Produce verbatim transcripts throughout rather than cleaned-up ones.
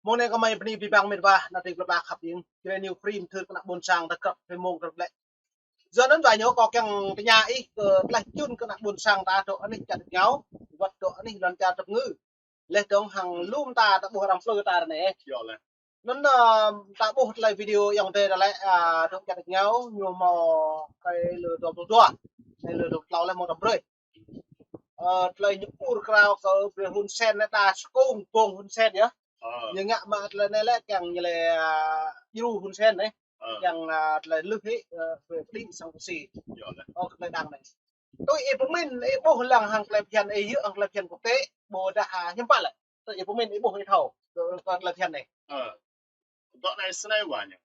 Mông anai kơmơi bơni abih bang met wa, ană tring plơi pla khăp ing. Jrai New Frame thâo kơ ană ƀôn sang ta krăp, thâo mông krăp lĕ. Yua anŭn wa ñu kâo kiăng tơña ih kơ tơlơi čun kơ ană ƀôn sang ta dŏ anih čar rơngiao, wơ̆t dŏ anih lŏn čar tơpơngư. Laih dơ̆ng hăng lŏm ta, ta ƀuh arăng plư ta ră anai. Yơh lĕ. Anŭn, ơ, ta ƀuh tơlơi video ayŏng adơi ta lĕ, ơ, dŏ čar rơngiao, ñu hmâo tơlơi lơ dua pluh dua. Tơlơi lơ dua pluh klâo lĕ hmâo tơm brơi. Ơ, tơlơi ñu ur krao kơ brơi Hun Sen anai ta skung bông Hun Sen yơh. Ơ. Ñu ngă mă tơlơi anai lĕ kiăng ñu lĕ, ơ, djru Hun Sen anai. Ơ. Kiăng, ơ, tơlơi lưh hĭ, ơ, brơi pơđĭ sang Russia. Yơh lĕ. Ơ, tơlơi đang anai. Tui ih pơmĭn, ih ƀuh lăng hăng tơlơi phiăn ih yơh, hăng tơlơi phiăn quốc tế, ƀôdah, ơ, hiư̆m pă lĕ. Tui ih pơmĭn, ih ƀuh ih thâo, kơ, kơ tơlơi phiăn anai. Ơ. Dŏ anai snei wa ñu.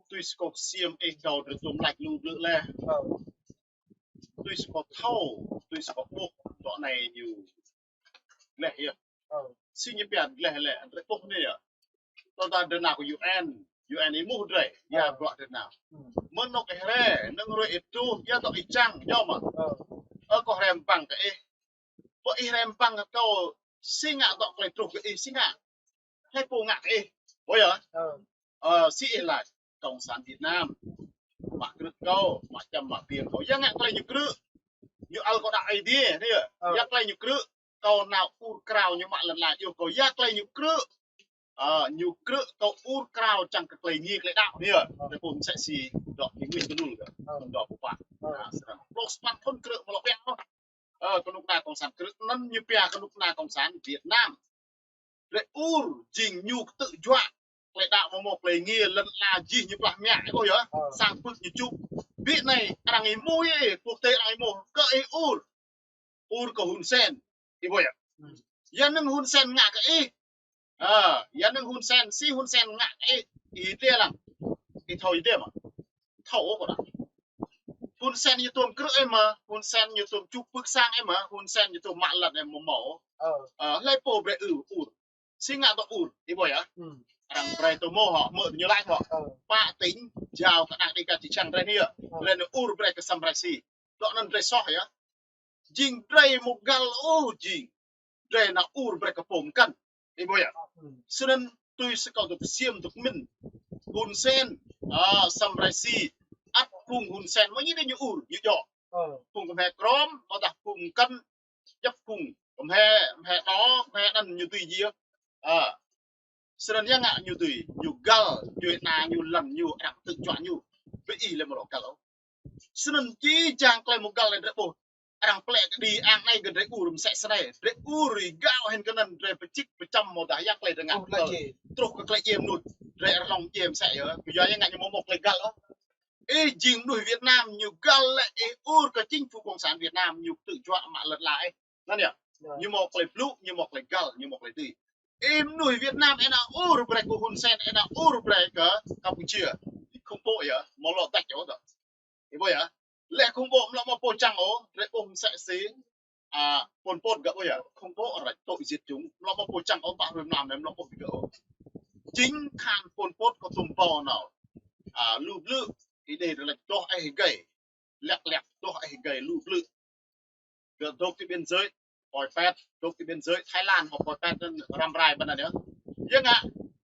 Tui skôk siam ih dŏ drơi tum lač lu blư̆ lĕ. Ơ. Tui skôk thâo, tui skôk ƀuh, dŏ anai ñu gleh yơh. Ơ. Si ñu pia gleh lĕ, drơi ƀuh anai yơh. Tơdah drơi nao kơ U N, U N ih ƀuh drơi, ya Ơ. Bruă drơi nao. Hmm. Mơnŭk ih rai, nơ̆ng ruai ih truh, ya dŏ ih čang, yơh mă. Ơ. Ơ, kâo rai ƀăng kơ ih. Pơ ih rai ƀăng kơ kâo, si ngă dŏ tơlơi truh kơ ih, si ngă. Hlơi pô ngă kơ ih. Ơ yơh. Ơ. Ơ, si ih lač, Cộng sản Việt Nam. Mă krư̆ kâo, mă čăm mă biêng kâo. Ya ngă tơlơi ñu krư̆. Ñu ăl kâo đa Aê Diê, anai yơh. Ơ. Ya tơlơi ñu krư̆. Kâo nao ur krao ñu mă lŏn ala yơh kâo. Ya tơlơi ñu krư̆. Ơ, ñu krư̆ kâo ur krao čang kơ tơlơi ngiê tơlơi đaŏ anai yơh. Ơ. Tơlơi pô msĕ si dŏ Tây Nguyên kơ nul kơ. Ơ. Dŏ pơpă. Ơ. Nah, srăng. Pluh sapăn thŭn krư̆ mă lŏ ƀiă. Ơ, kơnuk kơna Cộng sản krư̆ anŭn ñu pia kơnuk kơna Cộng sản Việt Nam. Drơi ur, jing ñu kơtư̆ juă. Tơlơi đaŏ mơ̆ mơ̆ tơlơi ngiê lŏn ala jih ñu plah mă, ih ƀuh yơh. Ơ. Sang pưk ñu čuh. Ƀiă anai, arăng ih ƀuh yơh, quốc tế arăng ih ƀuh, kơ ih ur. Ur kơ Hun Sen, ih ƀuh yơh. Hmm. Ya nơ̆ng Hun Sen ngă kơ ih. Ơ, ya nơ̆ng Hun Sen, si Hun Sen ngă kơ ih, ih tê lăng. Ih thâo ih tê mă. Thâo kơ đa. Hun Sen ñu tuôm krư̆ ih mă, Hun Sen ñu tuôm čuh pưk sang ih mă, Hun Sen ñu tuôm mă lŏn ih mơ̆ mơ̆. Ơ. Ơ, hlơi pô brơi ur, ur. Si ngă dŏ ur, ih ƀuh yơh. Hmm. Arăng brơi tơmô hŏ, mơ̆ ñu lač hŏ. Ơ. Pă tỉnh, jao kơ đang đi kơ či čang drơi anai yơh. Ơ. Drơi anai ur brơi kơ Sam Rainsy. Dŏ anŭn drơi soh yơh. Jing drơi mơ̆ găl ôh jing. Drơi nao ur brơi kơ pô mkăn. Ih ƀuh yơh. Hmm. Snăn tui si kâo dŏ pơsiam dŏ pơmĭn. Hun Sen, ơ, Sam Rainsy. Ăt phung Hun Sen, mơ̆ ñu dê ñu ur, ñu djŏ. Ơ. Phung kơmhe krŏm, ƀôdah phung mkăn, djŏp phung kơmhe, kơmhe đŏ, kơmhe anăn ñu dưi jia. Ơ. Snăn ya ngă ñu dưi, ñu găl, ñu ih na ñu lăn, ñu arăng kơtư̆ juă ñu. Ƀơi ih lĕ mơ̆ lŏ găl ôh. Snăn či čang tơlơi mơ̆ găl lĕ drơi ƀuh. Arăng plĕ kơđi ang anai kơ drơi ur msĕ snei. Drơi ur ih gao hĭn kơ anăn drơi pơčĭt pơčăm mơ̆ dah ya tơlơi drơi ngă. Ur lĕ či. Truh kơ tơlơi djiê mơnuih. Drơi arăng djiê msĕ yơh. Kơ yua ya ngă ñu mơ̆ mơ̆ tơlơi găl ôh. Ih jing mơnuih Việt Nam ñu găl lĕ ih ur kơ chính phủ cộng sản Việt Nam ñu kơtư̆ juă mă lŏn ala ih. Anăn yơh. Yơh. Ñu mơ̆ tơlơi blŭ, ñu mơ̆ tơlơi găl, ñu mơ̆ tơlơi dưi. Ih mơnuih Việt Nam ih nao ur brơi kơ Hun Sen, ih nao ur brơi kơ Campuchia. Khủng bố yơh, mơ̆ lŏ tač ôh dŏ. Ih ƀuh yơh. Lĕ khủng bố mlŏ mă pô čang ôh, drơi ƀuh msĕ si, ơ, Pol Pot gơ̆ ƀuh yơh. Khủng bố ră tŏ diệt chủng, mlŏ mă pô čang ôh, pă hrơi mlam anai mlŏ ƀuh gơ̆ ôh. Chính khan Pol Pot kơ tơm pô nao. Ơ, lu blư̆, ih đei ră lĕ dŏ ih gay. Lĕk lĕk dŏ ih gay lu blư̆. Gơ̆ dŏ ti biên giới, pơpĕt, dŏ ti biên giới Thái Lan hŏ pơpĕt anăn răm rai ƀơi anăn yơh. Ya ngă,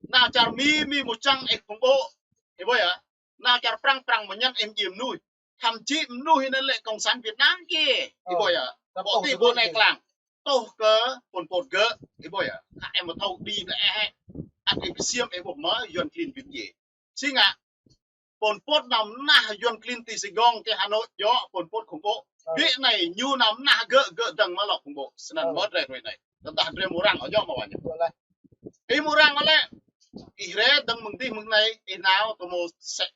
nao čar Mi, Mi mơ̆ čang ih khủng bố. Ih ƀuh yơh. Nao čar Prăng, Prăng mơ̆ ñăn ih djiê mơnuih. Thậm chí mơnuih anăn lĕ Cộng sản Việt Nam či. Ih ƀuh yơh. Ơ, ƀô̆ ti ƀô̆ anai klang. Tuh kơ Pol Pot gơ̆. Ih ƀuh yơh. Hă ih mơ̆ thâo đĭ lĕ ih. Ăt ih pơsiam ih ƀuh mơ̆ Yuăn klin ƀing djiê. Si ngă, Pol Pot nao mơnah Yuăn klin ti Sài Gòn, ti Hà Nội, djŏ Pol Pot khủng bố. Ơ. Ƀiă anai ñu nao mơnah gơ̆, gơ̆ dơ̆ng mă lŏ khủng bố. Snăn mơ̆ drơi hruê anai. Tơdah drơi mơ̆ arăng, ơ, djŏ mă wa ñu. Ih mơ̆ arăng mă lĕ. Ih rai dơ̆ng mơ̆ng dih mơ̆ng anai, ih nao tơmô sĕ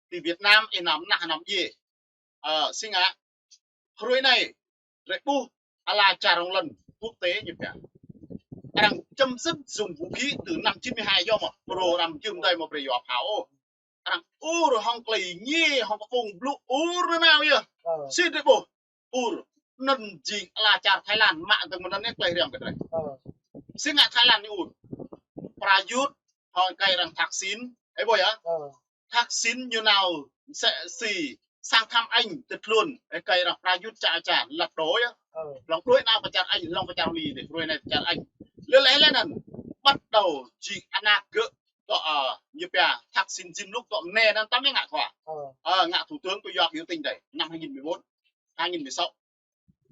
ti Việt Nam, ih nao mơnah năm djiê. Ơ, si ngă. Hruê anai, drơi ƀuh, ala čar rŏng lŏn quốc tế ñu pia. Arăng chấm dứt dùng vũ khí từ năm chín mươi hai yơh mơ̆. Pơrô arăng jưm đei mơ̆ brơi yua phao ôh. Arăng ur hŏng tơlơi ngiê, hŏng kơƀông blŭ ur nanao yơh. Ơ. Si drơi ƀuh. Ur. Anăn jing ala čar Thái Lan mă dơ̆ng mơ̆ng anăn yơh tơlơi hriăm kơ drơi. Ơ. Si ngă Thái Lan ñu ur. Prayuth, hŏng ơi kơi arăng Thaksin. Ih ƀuh yơh. Ơ. Thaksin ñu nao msĕ si sang thăm Anh tơtlun, ơi kơi arăng Prayuth ča ča, lăp đôč yơh. Ơ. Hlŏng đuaĭ nao pơ čar Anh, hlŏng pơ čar Mi dih, hruê anai pơ čar Anh. Lĕ lĕ lĕ anăn. bắt đầu jing ană gơ̆ dŏ, ơ, ñu pia Thaksin Jim Luk dŏ mơnê anŭn tăm ih ngă khua. Ơ. Ơ, ngă thủ tướng kơ yua biểu tình đơi, năm hai nghìn mười bốn, hai nghìn mười sáu.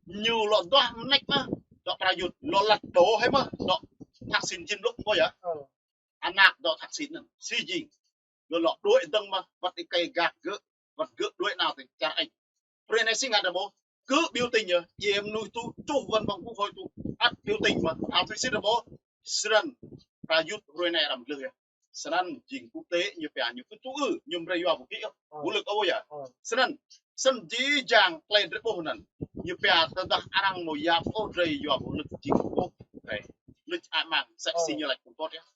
Ñu lŏ duah mơneč mơ̆, dŏ Prayut, lŏ lăt đô hơi mơ̆, dŏ Thaksin Jim Luk ƀơi yơh. Ơ. Ană dŏ Thaksin anŭn, si jing. Lŏ lŏ đuaĭ dơ̆ng mơ̆, wăt ih kơi gak gơ̆, wăt gơ̆ đuaĭ nao tơ čar Anh. Brơi anai si ngă đa ƀô̆, gơ̆ biểu tình yơh, yem mơnuih tŭ, čuh wăn ƀơ̆ng quốc hội tŭ, ăt biểu tình mơ̆, hao tui si đa ƀô̆, snăn, Prayut brơi anai răm gleh yơh. Snăn jing quốc tế ñu pia ñu kơ tŭ ư, ñu mrei yua ƀu kĭ ôh, ƀu lơ̆k ôh yơh. Snăn, snăn jih jang tơlơi drơi ƀuh anŭn. Ñu pia tơdah arăng mâo yap ôh drơi yua ƀu lơ̆k jing ƀuh drơi. Luč ai mang, sek si ñu lač kŭm kŏt yơh.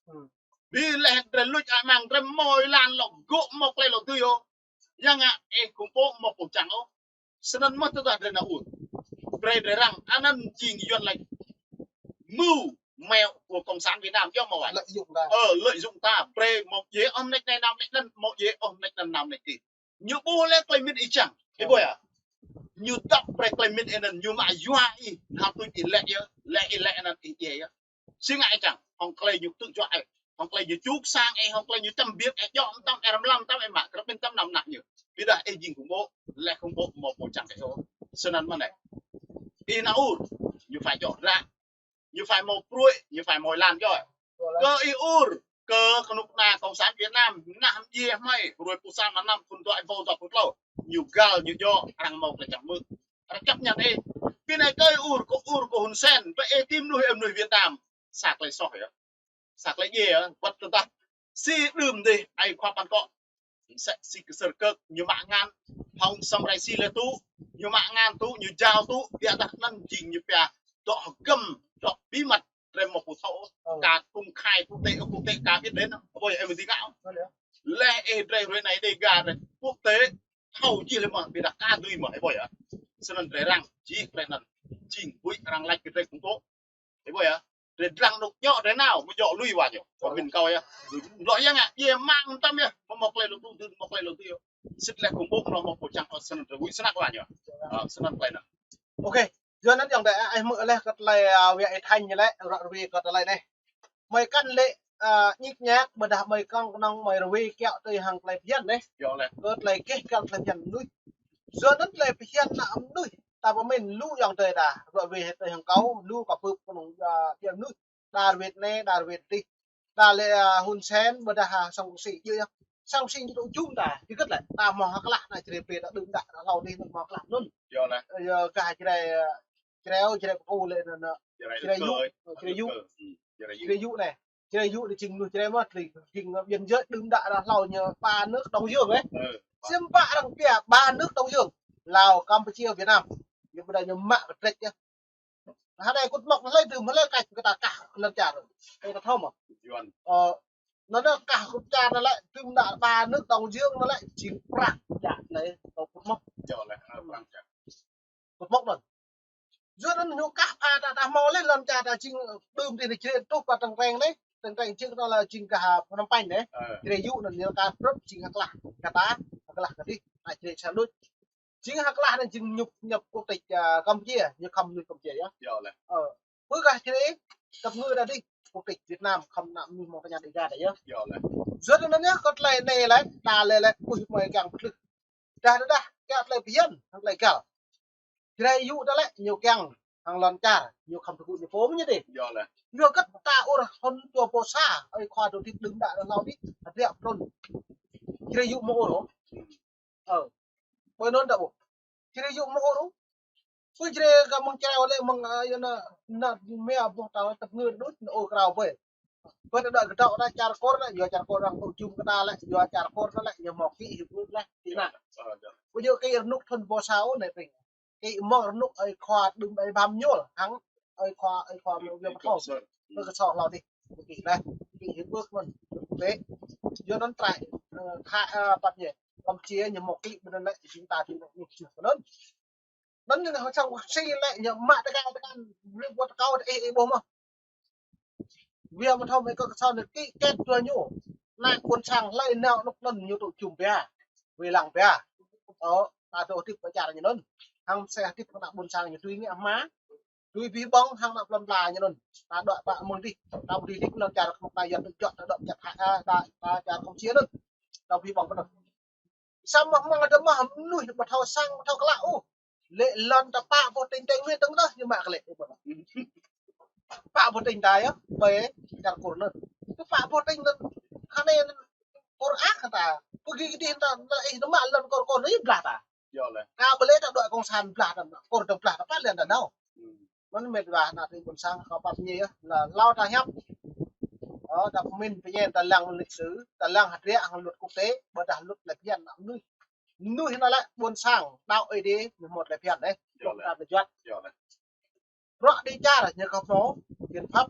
Bi leh drơi luč ai mang, drơi mâo êlan lŏ gŏ mâo tơlơi lŏ dưi ôh. Yang ngă ih kŭm pô mâo pô čang ôh. Snăn mơ̆ tơdah drơi nao ur. Brơi drơi răng, anăn jing Yuăn lač mưu mẹo của Cộng sản Việt Nam, yơh mâo wai. Lợi dụng ta. Ơ, lợi dụng ta, brơi mâo djai ôh mơneč anai nao mơneč anăn, mâo djai ôh mơneč anăn nao mơneč adih. Ñu ƀuh leh tơlơi mĭn ih čang. Ih ƀuh yơh. Ñu dăp brơi tơlơi mĭn ih anăn, ñu mă yua ih, hao tui ih lĕ yơh, lĕ ih lĕ anăn ih djai yơh. Si ngă ih čang, hŏng tơlơi ñu tŭ juă ih, hŏng tơlơi ñu čuk sang ih, hŏng tơlơi ñu čăm biă ih, djŏ mơtam ih, răm lăm mơtam ih, mă krăp ƀĭn mơtam năm nah ñu. Ƀiădah ih jing kŭm ƀô̆, leh kŭm ƀô̆ mâo pô čang ih ôh. Snăn mơ̆ anai. Ih nao ur, ñu phải djŏ ră. Ñu phải mâo pruê̆, ñu phải mâo êlan djŏ. Kơ ih ur, kơ kơnuk kơna Cộng sản Việt Nam, nah mdjiê hmei, hruê pluh sa mlan năm, thŭn dua êbâo dua pluh klâo. Ñu găl, ñu djŏ, arăng mâo tơlơi čang hmư̆. Arăng chấp nhận ih. Bi anai kơ ih ur, kơ ur kơ Hun Sen, ƀơi ih tĭm mơnuih, ih mơnuih Việt Nam. Sa tơlơi soh yơh. Sa tơlơi djai yơh, wăt tơdah. Si đưm dih, ai khua păn kŏ. Sek si kơsơr kơ̆k, ñu mă ngăn, hŏng Sam Rainsy lĕ tŭ, ñu mă ngăn tŭ, ñu jao tŭ, ƀiădah anăn jing ñu pia, dŏ hơgăm, dŏ bí mật, drơi mâo pô thâo, ka công khai quốc tế, quốc tế ka biết đến, ƀơi ih mơ̆ dưi ngă. Leh ih drơi hruê anai Dega drơi quốc tế, thâo jih leh mơ̆, ƀiădah ka dưi mơ̆, ih ƀuh yơh. Snăn drơi răng, jih drơi anăn, jing huĭ arăng lač kơ drơi kŭm pô. Ih ƀuh yơh. Drơi dlăng anŭk djŏ drơi nao, mơ̆ djŏ lui wa ñu. Kâo mĭn kâo yơh. Lŏ yang ngă, djai mang mơtam yơh. Mâo mâo tơlơi lŏ tŭ dưi, mâo tơlơi lŏ tŭ yơh. Sĭt leh kŭm ƀô̆ mâo mâo pô čang ôh snăn drơi huĭ snăk wa ñu. Ơ, snăn tơlơi anăn. Ôkê. Yua anăn ayŏng adơi, ih hmư̆ leh kơ tơlơi, ơ, wia ih Thanh ñu lĕ, ră ruai kơ tơlơi anai. Mơi kăn lĕ, ơ, ñik ñak, ƀiădah mơi kăn kơnơ̆ng mơi ruai kiaŏ tui hăng tơlơi phiăn anai. Yơh leh. Kơ tơlơi keh kiaŏ tơlơi phiăn mơnuih. Yua anăn tơlơi phiăn ană mơnuih. Ta pơmĭn lu ayŏng adơi đa, ră ruai hĭ tui hăng kâo, lu kơ bưp kơnơ̆ng, ơ, phiăn mơnuih. Đa ruai anai, đa ruai adih. Đa lĕ, ơ, Hun Sen, ƀiădah, ơ, Sam Rainsy, yơh yơh. Sam Rainsy ñu tŭ jum ta, hơget lĕ. Ta mâo hơklah ană Jrai brơi ta đưm đă, ta hlâo dih mâo hơklah anŭn. Yơh leh. Yơh gah Jrai, ơ, Jrai, Jrai pơkô lĕ anŭn, anŭn. Jrai Jrai Yŭ, Jrai Yŭ. Jrai Yŭ. Jrai Yŭ anai. Jrai Yŭ anai jing mơnuih Jrai mơ̆, jing biên giới đưm đă ta hlâo ñu ba nước Đông Dương lĕ. Sim pă arăng pia ba nước Đông Dương. Lào, Campuchia, Việt Nam. Ñu ƀu đa ñu mă kơ drĕč yơh. Hơnai kŭt mŏk hlơi tŭ mă hlơi kah kơ ta kah lŏn čar. Ơ, ta thâo mơ̆? Ơ, anŭn anai kah kŭt čar anŭn lĕ, tŭm đa ba nước Đông Dương anŭn lĕ, jing prăk čar anai, kâo kŭt mŏk. Kŭt mŏk anŭn. Yua anŭn ñu kah pha ta, ta hmâo lĕ lŏn čar ta jing, ơ, tŭm ti anai Jrai truh pơ Trăng Reng anai. Trăng Reng jing anŭn lĕ jing gah Phnom Penh anai. Jrai Yŭ anŭn ñu kah prăp jing hơklah kơ ta, hơklah kơ dih, ană Jrai sa luč. Jing hơklah anai jing ñu, ñu quốc tịch, ơ, Campuchia, ñu khŏm mơnuih Campuchia yơh. Ơ, ƀơi gah Jrai, tơpă ngư đa dih, quốc tịch Việt Nam, khŏm ană mơnuih mơ̆ng tơña Dega đa yơh. Yua anŭn yơh, kơ tơlơi anai lĕ, ta lĕ lĕ, ƀuh mơi kiăng pơtlưh. Đa đa đa, kiăng tơlơi phiăn, hăng tơlơi găl. Jrai Yŭ đa lĕ, ñu kiăng, hăng lŏn čar, ñu khŏm tơgŭ ñu pô mơ̆ ñu dih. Yua hơget ta ur hŭn tua pô sa, ơi khua dŏ hơdip đưm đă đa hlâo dih, hơdră prŏng. Jrai Yŭ mơ̆ ur ôh. Ơ. Ƀơi anŭn ta ƀuh. Jrai Yŭ mơ̆ ur ôh. Pơ Jrai gah mơ̆ng Jrai lĕ mơ̆ng, ơ, yua anŭn, anŭn mia ƀuh ta tơpă ngư đôč, anŭn ur krao ƀơi. Ƀơi ta đuaĭ kơdŏ ta čar Kur lĕ, yua čar Kur arăng tŭ jum kơ ta lĕ, yua čar Kur lĕ, yua mâo kĭ hĭ ƀuh lĕ, ti anŭn. Ƀu djơ̆ kĭ rơnŭk thŭn pô sa ôh anai ping. Kĭ mơ̆ng rơnŭk ơi khua đưm ơi bam ñul, hăng ơi khua, ơi khua mơ̆ yua pơthâo. Ƀơi kơ soh hlâo dih. Kĭ lĕ, kĭ hĭ ƀuh mơ̆n. Bĕ. Yua anŭn trai, ơ, tha, ơ, păt ñu. Kăm či ñu mâo kĭ ƀơi anŭn lĕ, jing ta ti anŭn ñu jing ƀơi anŭn. Anŭn ñu hơčăng wah si lĕ ñu mă tơkai tơkai, rĭm wơ̆t kâo tơ ih ih ƀuh mơ̆. Wia mơ̆ thâo mơi kơ kơsŏ anai kĭ kĕt dua ñu. Anai ƀuôn sang hlơi nao anŭk anŭn ñu tŭ jum pia. Wai lăng pia. Ơ, ta dŏ hơdip pơ čar ñu anŭn. Hăng mơsĕ hơdip kơ ană ƀuôn sang ñu tui ngă hma. Tui ƀing ƀơ̆ng hăng ană plŏn pla ñu anŭn. Ta dŏ pă mơ̆ng dih, ta ƀu dih dik anŭn čar khŏm ta yua tơjuă, ta dŏ čar Thái, a, ta, ta čar Campuchia anŭn. Ta ƀing ƀơ̆ng pơnơ̆. Samơ̆ mơ̆ng ada mơ̆ mơnuih ƀu thâo sang, ƀu thâo klă ôh. Lĕ lŏn ta pă pơtĭng teng mĭn tơ̆ng tơ̆, ñu mă kơ lĕ. Pă pơtĭng ta yơh, ƀơi čar Kur anŭn. Tơ pă pơtĭng anŭn, kơ anai anŭn Kur ăh kơ ta. Pơgi kơ dih ta, ta ih ta mă lŏn Kur Kur anŭn blah ta. Yơh lĕ. Kơ ƀơi lĕ ta dŏ kông sản blah ta, Kur ta blah ta pă lĕ ta nao. Hmm. Mơ̆n mĕt wa ană tring ƀôn sang kâo pap ñe yơh, lĕ hlâo ta hiăp. Ơ, ta pơmĭn pơñen ta lăng lịch sử, ta lăng hơdră hăng luật quốc tế, ƀôdah luật lĕ phiăn ană mơnuih. Mơnuih anŭn lĕ ƀôn sang, đaŏ Ơi Adai, ñu hmâo lĕ phiăn dêh. Yơh lĕ. Ta tơjuă. Yơh lĕ. Bruă dêh čar ñu khŏm hmâo biện pháp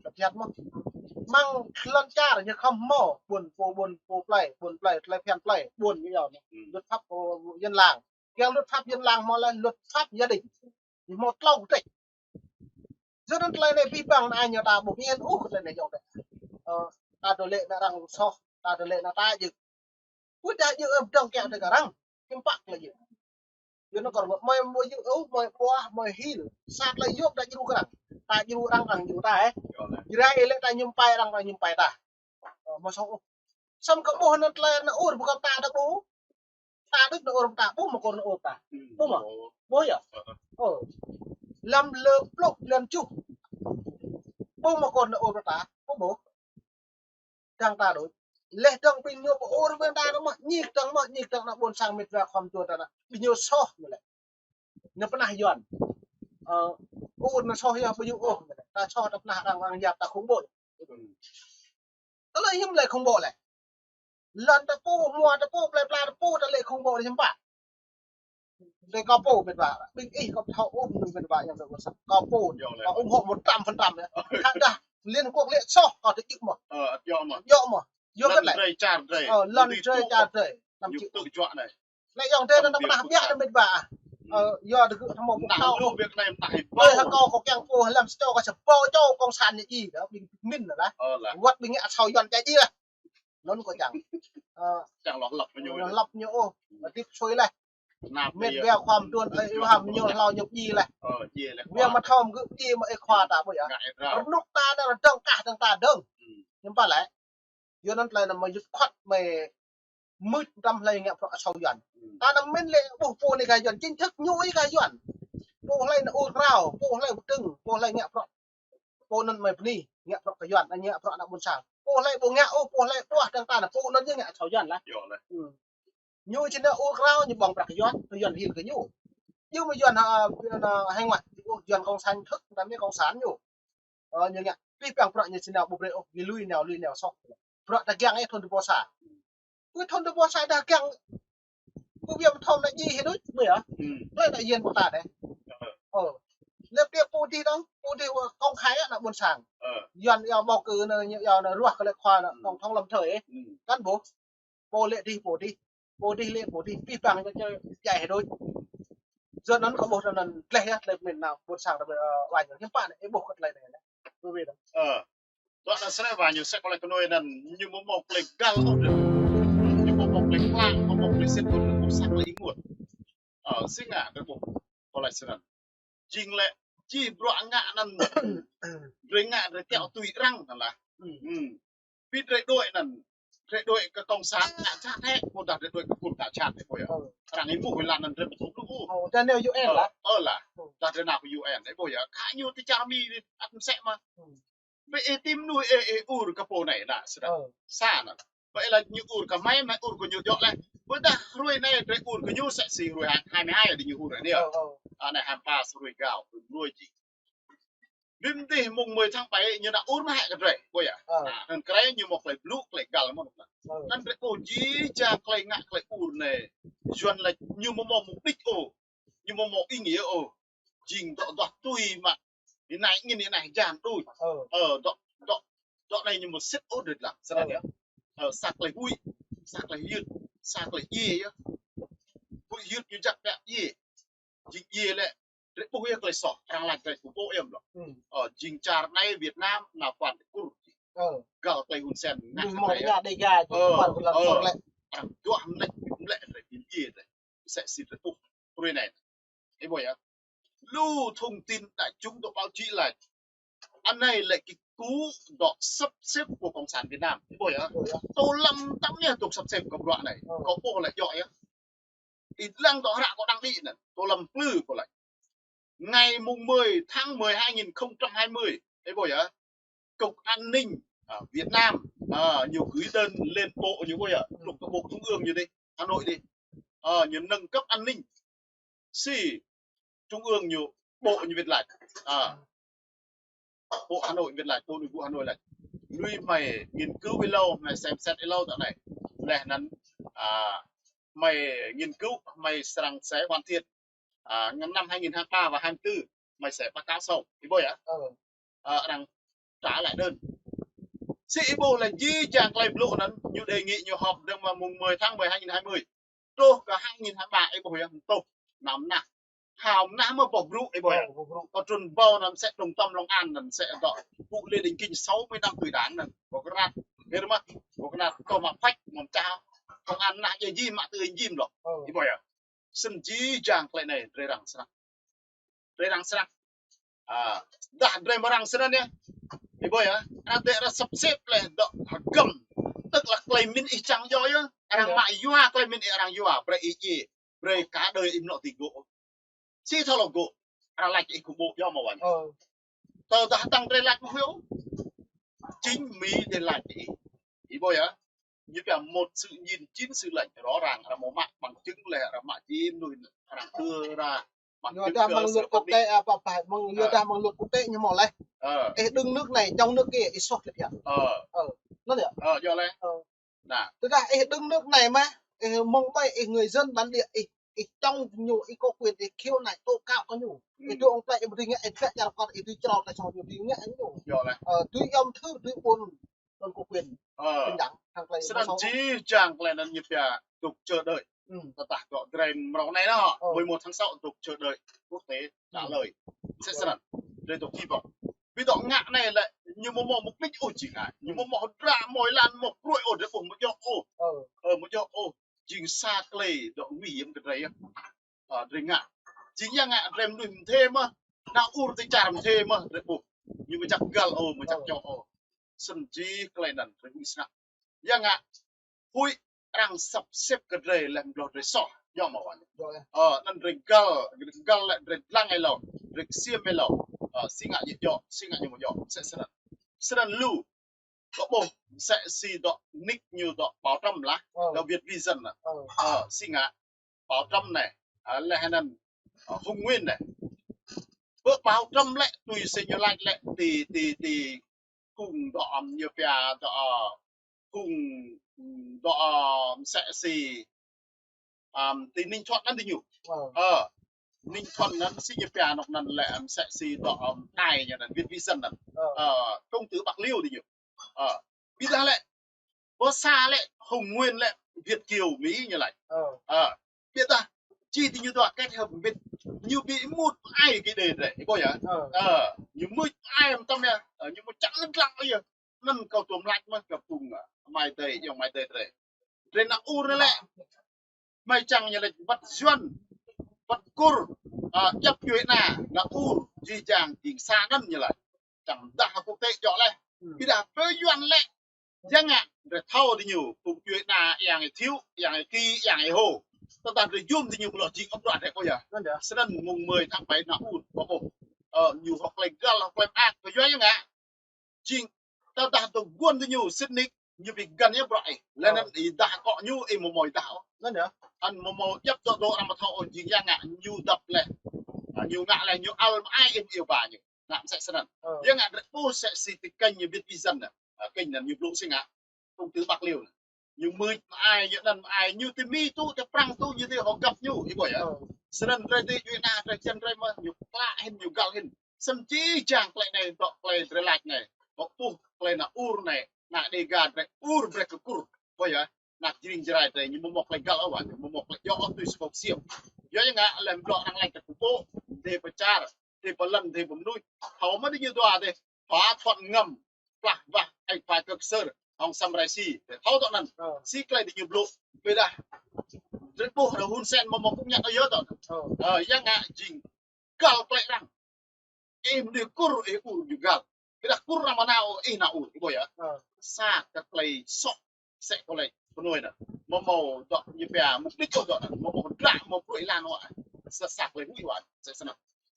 lĕ phiăn mơ̆n. Mơ̆ng lŏn čar ñu khŏm hmâo ƀuôn pô ƀuôn pô plơi, ƀuôn plơi, lĕ phiăn plơi, ƀuôn ñu yơh. Hmm. Luật pháp của dân làng. Kiăng luật pháp dân làng hmâo lĕ luật pháp gia đình. Ñu hmâo tlâo kơtrĕč. Yua anŭn tơlơi anai ƀing ƀăng anai ñu ta ƀu kiăng ôh kơ tơlơi anai yơh. Ơ, ta dŏ lĕ ană arăng soh, ta dŏ lĕ ană ta jing. Ƀu ta jing ôh dŏng kiăng tơ kơ arăng. Hiư̆m pă tơlơi jing. Yua anŭn kơ arăng mơi mơi jing ôh, mơi ƀuah, mơi hil. Sa tơlơi yơh ta jing kơ arăng. Ta jing arăng, arăng jing ta, ơ. Jrai lĕ ta ñŭm pai arăng, arăng ñŭm pai ta. Ơ, mơi soh ôh. Samơ̆ kơ ƀuh anŭn tơlơi anŭn ur ƀu kơ ta ta ƀuh. Ta đĭ anŭn ur ta ƀuh mơ̆ kơ anŭn ur ta. Hmm. Ƀuh mơ̆? Ƀuh. Ƀuh yơh? Ơ. Ơ. Lăm lơ pluh lăm čuh. Ƀuh mơ̆ kơ anŭn ur ta. Ƀuh ƀuh. Dăng ta đôč. Lĕ dăng ƀing ñu ƀu ur ƀing ta mơ̆, ñik dăng mơ̆, ñik dăng ană ƀôn sang mĕt wa khŏm tui ta anŭn. Ƀing ñu soh ñu lĕ. Ñu pơnah Yuan. Ơ, ur anŭn soh yơh ƀing ñu ôh. Ta soh ta pơnah arăng, arăng yap ta khủng bố. Hmm. Tơlơi hiư̆m lĕ khủng bố lĕ. Lŏn ta pô, hmua ta pô, plơi pla ta pô, ta lĕ khủng bố lĕ hiư̆m pă. Dêh kâo pô mĕt wa, ƀing ih kâo thâo ôh, mơnuih mĕt wa yang dŏ kơ sang. Kâo pô, yơh lĕ. Kâo ủng hộ một trăm phần trăm yơh. Khă dah Liên Hợp Quốc lĕ soh, kâo tơ jing mơ̆. Ơ, yơh mơ̆. Yơh mơ̆. Yơh lĕ. Lŏn drơi čar drơi. Ơ, lŏn drơi čar drơi. Năm triệu. Tơjuă anai. Lĕ yơh tơ anŭn ta pơnah biă ta mĕt wa. Ơ, yơh dơ̆ gơ̆ thâo mơ̆ ƀu thâo. Ƀơi hă kâo kâo kiăng pô lăm sơ čô kâo sa pô čô kông sản ñu jing, ƀing mĭn lah. Ơ lah. Wăt ƀing ngă asâo Yuan čai jing lah. Anŭn kâo čang. Ơ, čang lŏh lăp ñu. Lŏh lăp ñu ôh. Adih sui lah. Mĕt wa khŏm tuan ơi, yu ham ñu hlâo ñu jing lah. Ơ, jing lah. Wa mă thâo mơ̆ gơ̆ jing mơ̆ ih khua ta ƀu yơh. Ngă ih rao. Rơnŭk ta anŭn dơ̆ng kah dơ̆ng ta dơ̆ng. Hmm. Hiư̆m pă lĕ. Yua anŭn tơlơi anŭn mơi yŭt khuăt mơi mưč tăm hlơi ngă bruă asâo Yuan. Hmm. Ta anŭn mĭn lĕ ƀuh pô anai gah Yuan, chính thức ñu ih gah Yuan. Pô hlơi anŭn ur krao, pô hlơi ƀu dơ̆ng, pô hlơi ngă bruă. Pô anŭn mơi bơni, ngă bruă kơ Yuan, ngă bruă ană ƀôn sang. Pô hlơi ƀu ngă ôh, pô hlơi ƀuah dơ̆ng ta anŭn, pô anŭn ñu ngă asâo Yuan lah. Yơh lah. Hmm. Ñu či nao ur krao, ñu ƀơ̆ng bruă kơ Yuan, kơ Yuan hil kơ ñu. Ñu mơ̆ Yuan ha, ha, hăng mă, Yuan cộng sản thực, ta mĭn cộng sản ñu. Ơ, ñu ngă, ƀing ƀăng bruă ñu či nao ƀu brơi ôh, ñu lui nao, lui nao soh. Bruă ta kiăng ih thun dua pluh sa. Ui thun dua pluh sa ta kiăng. Ui biă mă thâo anŭn jing hĭ đôč, ƀu yơh. Hmm. Lĕ anŭn yên ƀu ta dêh. Ơ. Ơ. Lĕ ƀiă pô dih dơ̆ng, pô dih wa kông khai ană ƀôn sang. Ơ. Yuan yua ƀâo kơ anŭn, yua anŭn ruah kơ lĕ khua anŭn, hmm, tổng thống lâm thời. Hmm. Cán bộ. Pô lĕ dih, pô dih. Pô dih lĕ, pô dih. Ƀing ƀăng ñu čơ jai hĭ đôč. Yua anŭn kâo ƀuh anŭn gleh yơh, tơlơi pơmĭn ană ƀôn sang ta ƀu, ơ, wa ñu hiư̆m pă anai, ih ƀuh kơ tơlơi anai. Ƀu ƀiă dơ̆ng. Ơ. Dŏ anŭn srĕ wa ñu sĕk kơ lĕ kơ anai anŭn, ñu mơ̆ mơ̆ plơi găl ôh dơ̆ng. Ñu mơ̆ mơ̆ plơi klang, mơ̆ mơ̆ plơi sĭt ôh, ñu mơ̆ săk lĕ ih mŭt. Ơ, si ngă kơ ƀuh. Kơ lĕ srĕ anŭn. Jing lĕ, či bruă ngă anŭn. Drơi ngă, drơi tiŏ tui arăng anŭn lah. Hmm. Hmm. Ƀing drơi đuaĭ anŭn, drơi đuaĭ kơ cộng sản ngă jhat hĕ, ƀôdah drơi đuaĭ kơ Kur ngă jhat hĕ, ƀu yơh. Ơ. Arăng ih mŭt wai lăng anŭn drơi ƀu tŭ lu. Ơ, ta nao U N lah. Ơ, ơ lah. Ơ. Dah drơi nao kơ U N, ơ, ƀu yơh. Kơ ñu tơ čar Mi ăt mơsĕ mơ̆n. Ơ. Ƀơi ih tĭm mơnuih ih, ih ur kơ pô anai lah, sơđah. Ơ. Sa anŭn. Ƀơi lah ñu ur kơ mơi, mơi ur kơ ñu djơ̆ lah. Ƀôdah hrơi anai drơi ur kơ ñu sĕ si hrơi hai, hai mươi hai adih ñu ur anai. Ơ, ơ. Anai hai mươi ba hrơi gao, hrơi mrô jing. Ƀing dih mơ̆ng mười tháng bảy ñu nao ur mơ̆ hĕ kơ drơi, ƀu yơh. Ơ. Anŭn, anŭn krơi ñu mơ̆ tơlơi blŭ, tơlơi găl mơ̆n anŭn. Ơ. Anŭn drơi ƀu jing čang tơlơi ngă, tơlơi ur anai. Yuan lah ñu mơ̆ mơ̆ mục đích ôh. Ñu mơ̆ mơ̆ ý nghĩa ôh. Jing dŏ dŏ tui mă. Ih anai angĭn, ih anai hơjan đôč. Ơ. Ơ, dŏ, dŏ, dŏ anai ñu mơ̆ sĭt ôh đôč lah. Sơđah yơh. Ơ, sa tơlơi huĭ, sa tơlơi hyưt, sa tơlơi djai yơh. Huĭ hyưt ñu jak pĕ djai. Jing djai lĕ, drơi ƀuh yơh tơlơi soh, arăng laĭ tơlơi pơpŭ yơh mơ̆. Hmm. Ơ, jing čar anai Việt Nam nao pơpŭ tơlơi Kur. Ơ. Găl tơlơi Hun Sen ngă tơlơi anai. Ơ, ơ. Arăng juă mlĕ, mlĕ drơi ƀing djai drơi. Sĕ si drơi ƀuh. Hrơi anai. Ih ƀuh yơh. Lu thông tin đại chúng dŏ báo chí laĭ. Anai lĕ kĭ kŭ dŏ sắp xếp của Cộng sản Việt Nam. Ih ƀuh yơh. Tô Lâm tăm anai dŏ sắp xếp kơ bruă anai. Kâo ƀuh lĕ djŏ yơh. Ih lăng dŏ hră kâo đang đĭ anŭn. Tô Lâm plư kâo laĭ. Ngày mùng mười tháng mười hai nghìn không trăm hai mươi. Ih ƀuh yơh. Cục An ninh, à, Việt Nam, à, ñu gửi đơn lên bộ ñu ƀuh yơh. Trục kơ bộ trung ương ñu đih, Hà Nội đih. À, ñu nâng cấp an ninh. Sĭ trung ương ñu, bộ ñu wĭt laĭ. À, bộ Hà Nội wĭt laĭ, bộ nội vụ Hà Nội laĭ. Lui mày nghiên cứu ih hlâo, mày xem xét ih hlâo dŏ anai. Laih anŭn, à, mày nghiên cứu, mày srăng sẽ hoàn thiện. À, năm hai nghìn hai mươi ba và hai mươi tư, mày sẽ báo cáo sau. Ih ƀuh yơh. Ờ, arăng trả lại đơn. Sĭ ih ƀuh lĕ jih jang tơlơi blŭ anŭn, ñu đề nghị ñu họp dơ̆ng mơ̆ng mùng mười tháng mười hai nghìn hai mươi. Truh kơ hai nghìn hai mươi ba ih ƀuh yơh, truh. Năm nah. Hăm nah mơ̆ ƀuh brŭ ih ƀuh yơh. Kơ trun ƀâo anŭn mơsĕ trung tâm Long An anŭn mơsĕ dŏ. Pŭ Lê Đình Kinh sáu mươi năm tuổi đảng anŭn. Ƀuh kơnăl. Hơmâo mơ̆, ƀuh kơnăl, kơ mă phăč, mơ̆ čah. Công an nah jĕ jim mă tơ jim lŏ. Ih ƀuh yơh. Snăn jih jang tơlơi anai, drơi răng srăng. Drơi răng srăng. À, dah drơi mơ̆ răng srăng anai. Ih ƀuh yơh. Anai drơi răng sắp xếp lĕ dŏ hơgăm. Tức là tơlơi mĭn ih čang djŏ yơh. Arăng mă yua tơlơi mĭn ih arăng yua. Brơi ih djai. Brơi cả đời ih mlŏ ti gŏ. Sĭ thâo lŏ gŏ. Arăng laĭ ih khủng bố djŏ mơ̆ wăn. Tơdah tăng drơi laĭ mơ̆ hyu. Chính Mỹ drơi laĭ ih. Ih ƀuh yơh. Ñu pia một sự nhìn chín sự lệch rõ ràng, arăng mơ̆ mă bằng chứng lĕ, arăng mă jim nuih, arăng đưa ra bằng chứng cơ sở pháp lý. Yua dah mơ̆ng luật quốc tế, à, pă pă, mơ̆ng, yua dah mơ̆ng luật quốc tế ñu hơmâo laih. Ih đứng nước này, chống nước kia, ih soh lĕ yơh. Anŭn yơh. Yơh laih. Nah. Tơdah ih đứng nước này mơ̆, ih mơ̆ng ƀai, ih người dân bản địa, ih, ih chống ñu, ih có quyền, ih khiếu nại tố cáo kơ ñu. Ih tui ong plei, ih ƀu dưi ngă, ih ƀiă čar kŏt, ih dưi črâo, ta črâo ñu, dưi ngă ñu. Yơh laih. Ơ, dưi yom thư, dưi ƀuôn. Anŭn kơ quyền. Ơ. Bình đẳng, hăng tơlơi. Snăn jih jang tơlơi anŭn ñu pia dŏ chờ đợi. Tơdah dŏ drơi mrâo anai nơh, mười một tháng sáu dŏ chờ đợi quốc tế trả lời. Mơsĕ snăn. Drơi dŏ hy vọng. Ƀiădah dŏ ngă anai lĕ, ñu mơ̆ mơ̆ mục đích ôh jing ai. Ñu mơ̆ mơ̆ hơdră mơ̆ ih lăng mơ̆ pruih ôh, drơi ƀuh mơ̆ djŏ ôh. Ơ, mơ̆ djŏ ôh. Jing sa tơlơi dŏ nguy hiểm kơ drơi yơh. Ơ, drơi ngă. Jing yang ngă drơi mơnuih mơdê mơ̆. Nao ur ti čar mơdê mơ̆, drơi ƀuh. Ñu mơ̆ čăk găl ôh, mơ̆ čăk djŏ ôh. Snăn jih tơlơi anŭn, drơi ƀuh snăk. Yang ngă. Huĭ arăng sắp xếp kơ drơi lĕ mlŏ drơi soh. Djŏ mơ̆ wăn. Ơ, anŭn drơi găl, drơi găl lĕ drơi lăng ih hlâo, drơi ksiêm ih hlâo. Ơ, si ngă ñu djŏ, si ngă ñu mơ̆ djŏ, mơsĕ snăn. Snăn lu. Kơ ƀuh, mơsĕ si dŏ nick ñu dŏ Bảo Trâm lah, dŏ Việt Vision lah. Ơ, si ngă. Bảo Trâm anai, ơ, laih anŭn, ơ, Hùng Nguyên anai. Bơ Bảo Trâm lĕ, tui si ñu laĭ lĕ, ti, ti, ti, kung dŏ ăm ñu pia dŏ, ơ, kung dŏ, ơ, mơsĕ si, ăm, ti Ninh Thuận anŭn diñu. Ơ, Ninh Thuận anŭn si ñu pia anŏ anŭn lĕ, ăm, mơsĕ si dŏ, ăm, đài ñu anŭn, Việt Vision anŭn. Ơ, công tử Bạc Liêu diñu. Ơ, ƀiădah lĕ, Bơ sa lĕ, Hùng Nguyên lĕ, Việt kiều Mỹ ñu laĭ. Ơ. Ơ. Ƀiădah, jih diñu dua kết hợp ƀiă. Ñu ƀu mŭt ai kơ đe drơi. Ih ƀuh yơh. Ơ. Ơ. Ñu mŭt ai mơtam yơh. Ơ, ñu mŭt čang lăng lăng yơh. Anŭn kâo tuôm laĭ mơ̆ kơ phung, ơ, amai adơi, ayŏng amai adơi drơi. Drơi nao ur anai lĕ. Mơi čang ñu laĭ wăt Yuan, wăt Kur, ơ, djŏp djuai ana, nao ur, jih jang jing sa anŭn ñu laĭ. Čang dah kơ quốc tế djŏ laih. Ƀiădah pơ Yuan lĕ, yang ngă, drơi thâo diñu, phung djuai ana, yang ih thiu, yang ih ki, yang ih hô. Tơdah drơi jum diñu mlŏ jing ƀrŏ drơi kơ yơh. Snăn mùng mười tháng bảy nao ur, ƀuh ƀuh. Ơ, ñu hŏk tơlơi găl, hŏk tơlơi mơak, kơ yua yang ngă. Jing, tơdah dŏ guôn diñu, sĭt nik, ñu ƀu găn yơh ƀrŏ ih. Laih anŭn ih dah kơ ñu, ih mơ̆ mơ̆ ih dah ôh. Anŭn mơ̆ mơ̆ djŏp dŏ dŏ arăng mơ̆ thâo ôh jing yang ngă ñu dăp laih. Ơ, ñu ngă laih ñu ăl mơai ih ƀu iâu ba ñu. Ngă mơsĕ snăn. Ơ. Yang ngă drơi ƀuh mơsĕ si ti kênh ñu Việt Vision anŭn. Ơ, kênh anŭn ñu blŭ si ngă. Công tử Bạc Liêu anŭn. Ñu mưč mơai, ñu anăn mơai, ñu ti Mi tŭ, ti Prăng tŭ, ñu ti hŏ găp ñu, ih ƀuh yơh. Ơ. Snăn drơi ti djuai ana, drơi čan drơi mơ̆, ñu klă hĭn, ñu găl hĭn. Snăn jih jang tơlơi anai, dŏ tơlơi drơi laĭ anai. Dŏ ƀuh tơlơi nao ur anai, nao Đêga drơi ur brơi kơ Kur. Ƀuh yơh, nao Jring Jrai drơi, ñu mơ̆ mơ̆ tơlơi găl ôh, ñu mơ̆ mơ̆ tơlơi djŏ ôh tui si kâo ksiêm. Yua yang ngă, lĕ mlŏ arăng laĭ kơ pơpŭ, dêh pơčar, dêh pơlăn, dêh pơmnuih. Thâo mơ̆ diñu dua dêh, thâo thuăn ngăm, plah wah, ĕk phai kơ ksơr, hŏng Sam Raisi, dêh thâo dŏ anŭn. Ơ. Si tơlơi diñu blŭ, ƀiădah. Drơi ƀuh, drơi Hun Sen mơ̆ mơ̆ kŭm ñăt ôh yơh dŏ anŭn. Ơ. Ơ, yang ngă jing găl tơlơi arăng. Ih mơnuih Kur, ih ur ñu găl. Tơdah Kur arăng mă nao, ih nao ur, ih ƀuh yơh. Sa kơ tơlơi soh, sĕ kơ tơlơi pơnuih anŭn. Mơ̆ mơ̆ dŏ ñu pia mục đích dŏ anŭn, mơ̆ mơ̆ dră, mơ̆ bruă ih lăng anŭn. Sa, sa tơlơi huĭ wă, sa, sa,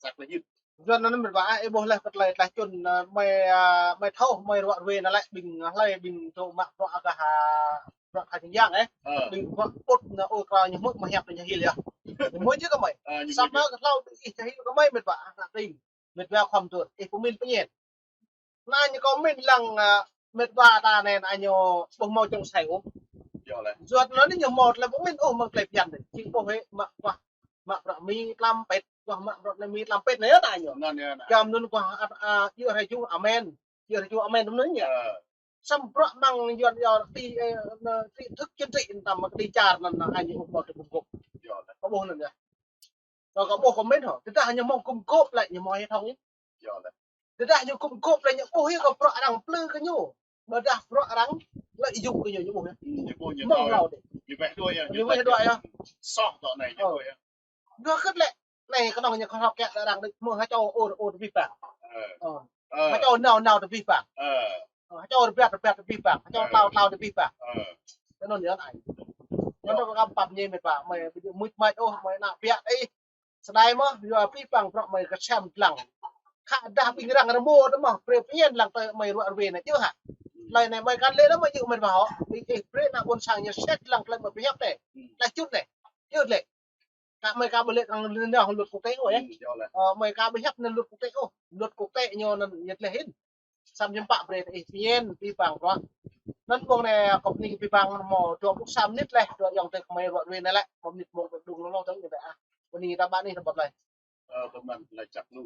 sa tơlơi hiư̆m. Yua anŭn mơ̆n ƀă, ih ƀuh laih kơ tơlơi tlaih čun, ơ, mơi, ơ, mơi thâo, mơi ruă ruê anŭn lĕ, ƀing hlơi, ƀing tŭ mă bruă kơ ha, bruă kơ jing yang, ơ. Ƀing bruă put anŭn ur krao ñu hmư̆ mă hiăp anŭn ñu hil yơh. Ñu hmư̆ jĕ kơ mơi. Samơ̆ kơ hlâo ƀing ih čah hil kơ mơi mĕt wa, ană tring. Mĕt wa khŏm tŭ, ih pơmĭn pơñen. Anai ñu kơ mĭn lăng, ơ, mĕt wa ta anai anai ñu ƀuh hmâo čŏng sai ôh. Yua anŭn ñu hmâo tơlơi pơmĭn ôh mơ̆ng tơlơi phiăn anai. Čing ƀuh hĕ mă kuah, mă bruă mi tlam pet, kuah mă bruă mi tlam pet anai yơh anai ñu. Čăm anŭn kuah, ơ, ơ, yua hrơi juh amen. Yua hrơi juh amen anŭn ñu. Samơ̆ bruă mơ̆ng yuan yua ti, ơ, ti thức chính trị tăm ti čar anŭn anai ñu ƀuh hmâo tơlơi gum gôp. Kơ ƀuh anŭn yơh. Kơ, kơ ƀuh kơ mĭn hŏ. Tơdah ñu hmâo gum gôp lĕ ñu hmâo hệ thống yơh. Tơdah ñu gum gôp lĕ ñu ƀuh yơh kơ bruă arăng plư kơ ñu. Ƀôdah bruă arăng lĕ yŭ kơ ñu, ñu ƀuh yơh. Mơ̆ng hlâo dih. Ñu weh đuaĭ yơh. Soh tŏ anai ñu ƀuh yơh. Yua kơ lĕ anai kơnơ̆ng ñu kơ hrŏk kĕ arăng đĭ mơ̆ ha čô ur, ur tơbih bang. Ha čô nao, nao tơbih bang. Ha čô rơbat, rơbat tơbih bang. Ha čô tlao, tlao tơbih bang. Tơ anŭn yơh anai. Anŭn kơ kăm pap ñe mĕt wa, mơi ƀu djơ̆ mưč mač ôh, mơi ană biă ih. Sơdai mơ̆, yua abih bang bruă mơi kơsem lăng. Khă dah ƀing arăng rơmô tơ mơ̆, brơi pơñen lăng tơlơi mơi ruă ruê anai djơ̆ hă. Tơlơi anai mơi kăn lĕ anŭn mơi djơ̆ mĕt wa hŏ. Ƀing ih brơi ană ƀôn sang ñu sĕt lăng tơlơi mơi pơhiăp anai. Tơlơi čut anai. Djơ̆ lĕ. Kă mơi ka ƀu lĕ kơ anŭn luật quốc tế ôh, ơ. Mơi ka ƀu hiăp anŭn luật quốc tế ôh. Luật quốc tế ñu anŭn ñu tơlơi hĭn. Samơ̆ ñu pă brơi ih pơñen abih bang bruă. Anŭn mơ̆ng anai kơ bơni abih bang mơ̆ dua pluh sa mơnit laih, dua ayŏng adơi kơ mơi ruă ruê anai lĕ, mơnit mơ̆ng ƀơi đung lŏ lŏ tơ̆ng ñu ƀĕ ah. Bơni ta ƀă anih ta ƀăt laih. Ơ, pơmăn laih čăk lu.